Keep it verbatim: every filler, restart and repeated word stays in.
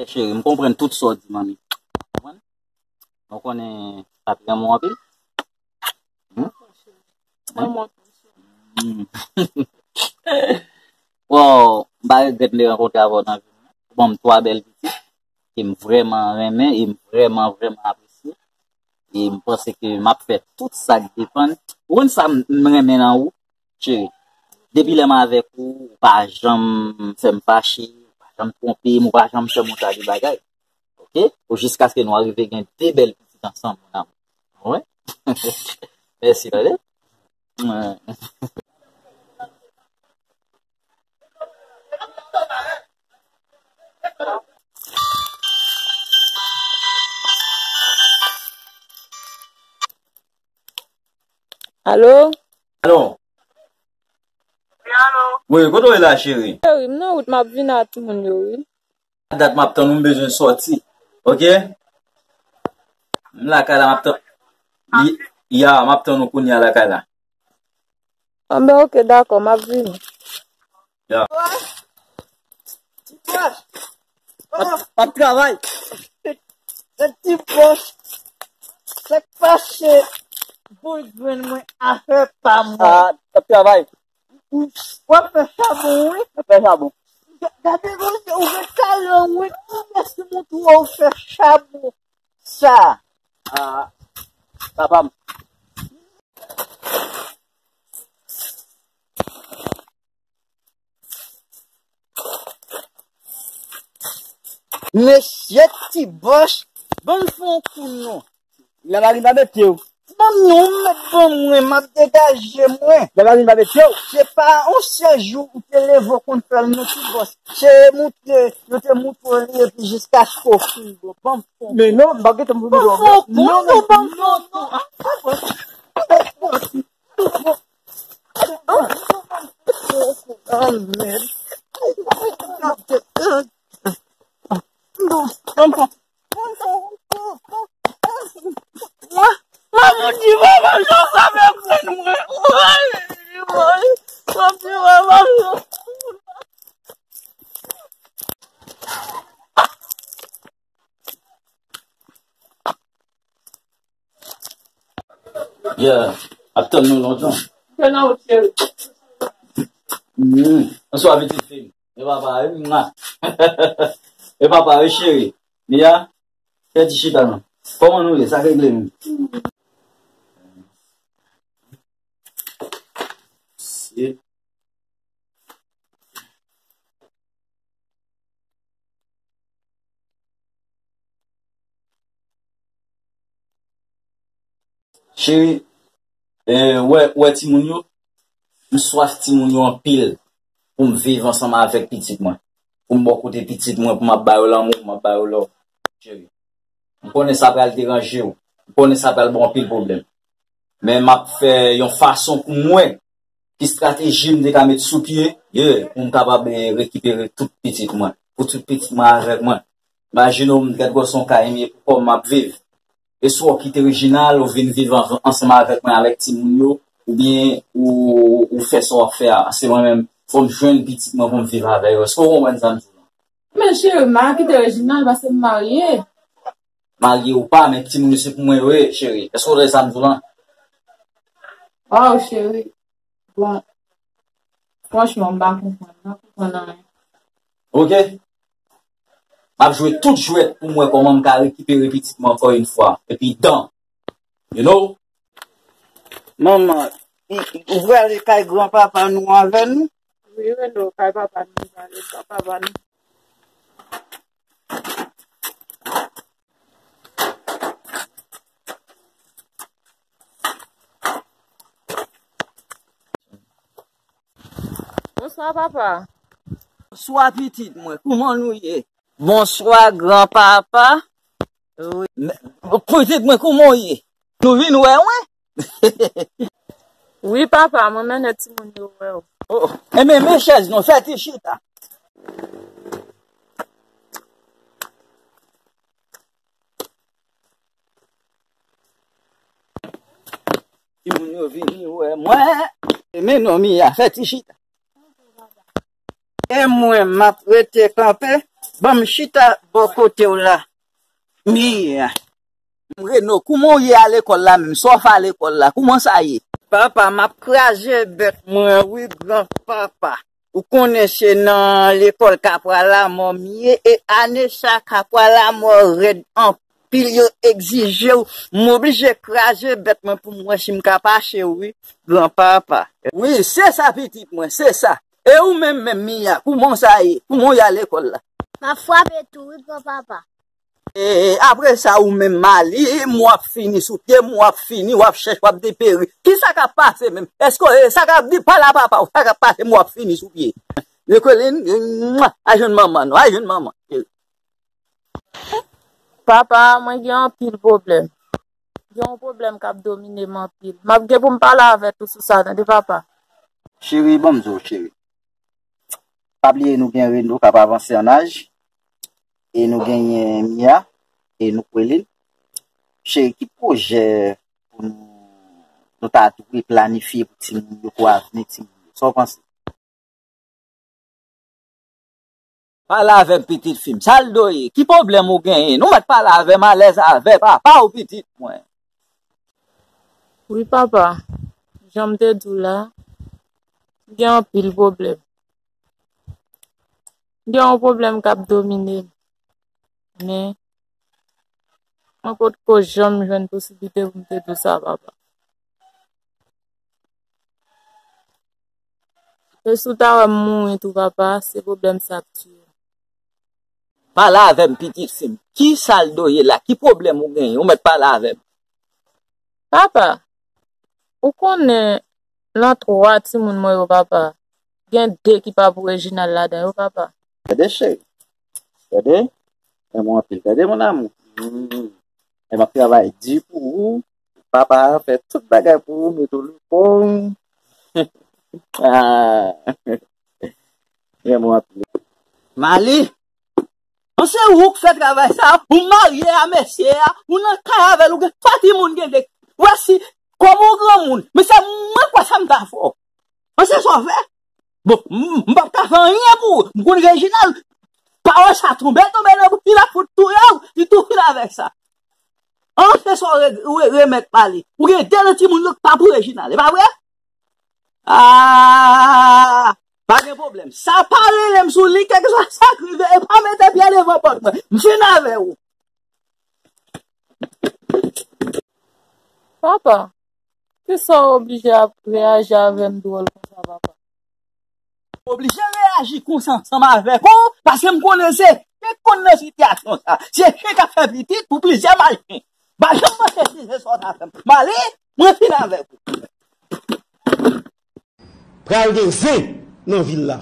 Cheri, m konprann tout sa w di, manmi. Ou konprann? Ou konnen papi renmen w anpil. Hmm? Hmm. Wow, m pa regrèt m te rankontre avè w nan vi m. Ou ban m twa bèl pitit ke m vrèman renmen e m vrèman, vrèman apresye. E m panse ke m ap fè tout sa k depann. Ou konn sa m, m renmen nan ou, cheri? Depi lè m avèk ou, ou pa janm fè m fache, ou pa janm twonpe m, ou pa janm fè m yon ta de bagay. Oke? Ou jiskaske nou arive gen de bèl pitit ansanm, mon amour. Wi. Mèsi, tande. Alo? Alo? Wi, alo? Wi, kote w ye la, cheri? Cheri, m nan wout, m ap vin a timoun yo, wi. Dat m ap tann ou, m bezwen sòti. Oke? M lakay la, m ap tann. Li- Ya, m ap tann ou kounye a lakay la. Anben, oke, dakò, m ap vini. Ya. Ti bòs. Oh, m ap travay. Ti bòs. Sa k pase? Boul grenn mwen, afè pa mwen. Ah, m ap travay. W ap fè chabon, wi. W ap fè chabon. Gade, gade, ou gen talan, wi. Mèsi, montre w fè chabon. Sa. Ah, papa m. Mesye Ti Bòs, ban m fè yon kou non. Lè mari m pa mete w. Ban m non, ou mèt ban mwen, m ap degaje mwen. Lè mari m pa mete w. Se pa yon sèl jou ou te leve w konn fè l non Ti Bòs. Se moutre, yo te moutre w li epi jiskaske w fin bon. Ban m fè yon kou. Men non, m pa gentan moutre w. Ban m fè yon kou non, ban m fè yon kou. Yeah, ap tann nou lontan. Tann nou, cheri. Mm. Bonswa, pitit fi m. E papa, wi, mwa. E papa, wi, cheri. Mia, fè ti chita, non. Kòman nou ye? Sa k regle menm? Cheri, eh, wè, wè timoun yo, m swaf timoun yo anpil pou m viv ansanm avèk pitit mwen. Pou m bò kote pitit mwen, pou m ap ba yo lanmou, pou m ap ba yo love. Cheri, m konnen sa pral deranje w. M konnen sa pral ba w anpil pwoblèm. Men m ap fè yon fason pou m wè ki estrateji m te ka met sou pye, ye, pou m kapab, eh, rekipere tout pitit mwen, pou tout pitit mwen avèk mwen. Imajine w, m gad gwo se yon kay m ye pou kò m ap viv. E si w kite Reginald, ou vin viv an- ansanm avèk mwen, avèk timoun yo, oubyen ou, ou fè sa w ap fè a, se mwen menm, fò m jwenn pitit mwen pou m viv avè yo. Èske w konprann sa m di w lan? Men cheri, m a kite Reginald paske m marye. Marye ou pa, men timoun yo se pou mwen yo ye, cheri. Èske w tande sa m di w lan? Waw, cheri. Bon, franchman, m pa konprann. M pa konprann anyen. Oke. M ap jwe tout jwèt pou m wè kòman m ka rekipere pitit mwen ankò yon fwa. Epi dan. You know? Manman, i- i- ou prale kay granpapa nou avè nou? Wi, Reno, kay papa nou prale, granpapa nou. Bonswa, papa. Bonswa, pitit mwen. Kouman nou ye? Bonswa, granpapa. Wi. Pitit mwen, kouman w ye? Nou vin wè mwen? Wi, papa, mwen mennen timoun yo wè w. Oh, enben, men chèz non, fè ti chita. Timoun yo vini wè mwen. Men non, Mia, fè ti chita. E mwen, m ap rete kanpe. Ban m chita bò kote w la. Mia. Reno, kouman w ye a lekòl la menm? Sa w fè a lekòl la? Kouman sa ye? Papa, m ap kraze bèt mwen, wi, granpapa. Ou konnen se nan lekòl Kapwa Lamò m ye, e ane sa Kapwa Lamò rèd anpil, yo egzije w, m oblije kraze bèt mwen pou m wè si m ka pase, wi, granpapa. Wi, se sa pitit mwen, se sa. E ou menm, menm, Mia, kouman sa ye? Kouman w ye a lekòl la? M ap frape tou, wi, granpapa. E, apre sa, ou menm, Mali, m w ap fini sou pye m, w ap fini, w ap chèch, w ap deperi. Ki sa k ap pase menm? Èske, e, sa k ap di, pale a papa w, sa k ap pase m, w ap fini sou pye. Nicolene, mwa, al jwenn manman nou, al jwenn manman. Papa, mwen gen anpil pwoblèm. Gen yon pwoblèm k ap domine m anpil. M ap gen pou m pale avè w sou sa, tande, papa. Cheri, ban m di w, cheri. Pa bliye nou gen Reno k ap avanse an aj, e nou genyen Mia, e nou kwele l. Cheri, ki pwojè pou nou, nou ta dwe planifye pou timoun yo, pou avni timoun yo? Sa w panse? Pale avè m, pitit fi m. Sa l do ye? Ki pwoblèm ou genyen? Nou mèt pale avè m, alèz avè papa w, pitit mwen. Wi, papa. Jan m te di w la, m gen anpil pwoblèm. M gen yon pwoblèm k ap domine m. Men, mwen potko janm jwenn posiblite pou m te di w sa, papa. E si w ta wè m mouri tou, papa, se pwoblèm sa k tiye m. Pale avè m, pitit fi m. Ki sa l do ye la? Ki pwoblèm ou genyen? Ou mèt pale avè m. Papa, ou konnen nan twa timoun mwen yo, papa, gen de ki pa pou Reginald ladan yo, papa. Tande, cheri. Tande? Renmen w anpil. Tande, mon amour. Mm. E m ap travay di pou ou. Papa a fè tout bagay pou ou, mete w lekòl. Ah. Renmen w anpil. Mali, bon, se ou k fè travay sa, ou marye a mesye a, ou nan kay avè l, ou gen twa timoun gen de. Ou wè si, kòm ou granmoun, men se mwen kwè sa m ta fè w. Bon, se sa w fè. Bon, m, m p ap ka fè anyen pou ou. M konn Reginald, pawòl sa tonbe, tonbe nan bouch li, l ap fout touye w, li tou fin avèk sa. An, se sa w re-, re-, remèt Mali. Ou gen de nan timoun yo k pa pou Reginald, e pa vre? Ah, pa gen pwoblèm. Sa pa rele m sou li, kèlkeswa sa k rive, e pa mete pye devan pòt mwen. M fin avè w. Papa, kisa w oblije ap reyaji avè m dwòl konsa, papa? M oblije reyaji konsa ansanm avèk ou, paske m konnen se chen k konn nan sitiyasyon sa. Se chen k ap fè pitit pou plizyè malfen. M pa janm panse si se sa w ta fè m. M ale, mwen fin avèk ou. Pral gen zen nan vil la.